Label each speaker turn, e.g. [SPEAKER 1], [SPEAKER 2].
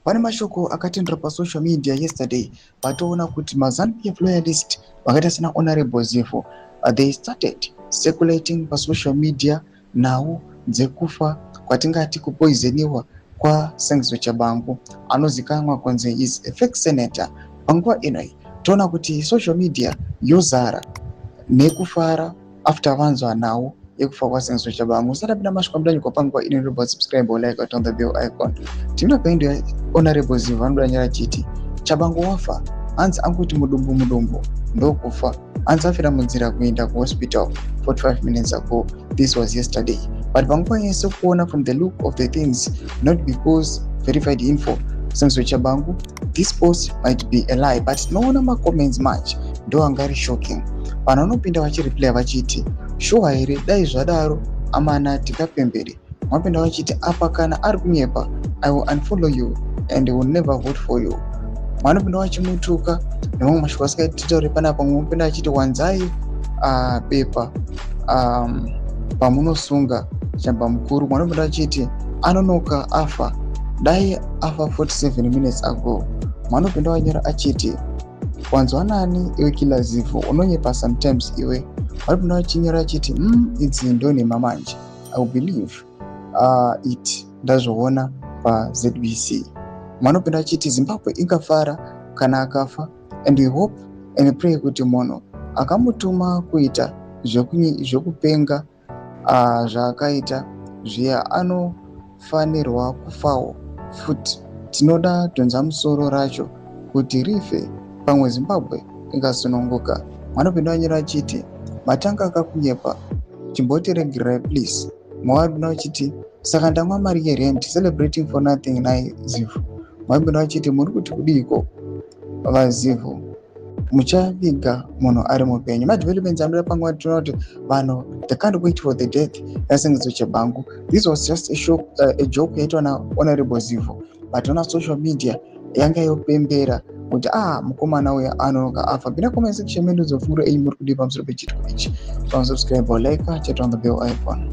[SPEAKER 1] Pane mashoko akatendera pasocial media yesterday, patoona kuti maZANU PF loyalist vakaita sena Honorable Zivhu, they started circulating pasocial media nhau dzekufa, kwatingati kupoisoniwa kwaSengezo Tshabangu, anozikanwa kunzi is a fake senator. Panguva inoi toona kuti social media yozara nekufara after vanzwa nhau yekufa kwaSengezo Tshabangu. Usati apinda masvika mudanyikwa panguva ino, inobva subscribe or like, on the bell icon. Tinoda paindo Honorable Zivhu vanoda nyara chiti Tshabangu wafa, hanzi angoti mudumbu mudumbu ndokufa, hanzi afira munzira kuenda kuhospital 45 minutes ago. This was yesterday, but panguva yese kuona from the look of the things, not because verified info, Sengezo Tshabangu, this post might be a lie, but tinoona macomments manje ndo anga ari shocking. Vanhu vanopinda vachireplya vachiti, "Shuwa here? Dai zvadaro amana tikapembere." Vanopinda vachiti, "Apa kana ari kunyepa, I will unfollow you and will never vote for you." Vanopinda vachimutuka nemamwe mashoko asikaititaure panapa. Mumwe achiti, "Wanzai bepa pamunosunga chamba mukuru." Vanopinda vachiti, "Anonoka afa, dai afa 47 minutes ago." Vanopinda vanyora achiti, "Wanzwa nani iwe Killer Zivhu? Unonyepa sometimes iwe." Vanopinda vachinyora achiti, idzi ndonhema manje. I will believe it ndazvoona paZBC." Vanopinda vachiti, "Zimbabwe ingafara kana akafa, and we hope and pray kuti munhu akamutuma kuita zvekupenga zvaakaita zviya anofanirwa kufawo futi. Tinoda dhonza musoro racho kuti rife, pamwe Zimbabwe ingasununguka." Vanopinda vanyora achiti, "Matanga akakunyepa, chimbotiregererai please." Mawapinda vachiti, "Saka ndamwa mari yerent celebrating for nothing nai Zivhu." Mawapinda vachiti, "Muri kuti kudiko vaZivhu? Muchaviga munhu ari mupenyu?" Madevelopments anoda panguva tinoona kuti vanhu, they can't wait for the death yaSengezo Tshabangu. This was just a, shock, a joke yaitwa naHonorable Zivhu, but ona social media yanga yopembera kuti, ah, mukomana uya anonoka afa. Pinda comment section medu dzofunguro ei, muri kudii pamusoro pechitiko ichi? So subscribe or like, chat on the bell icon.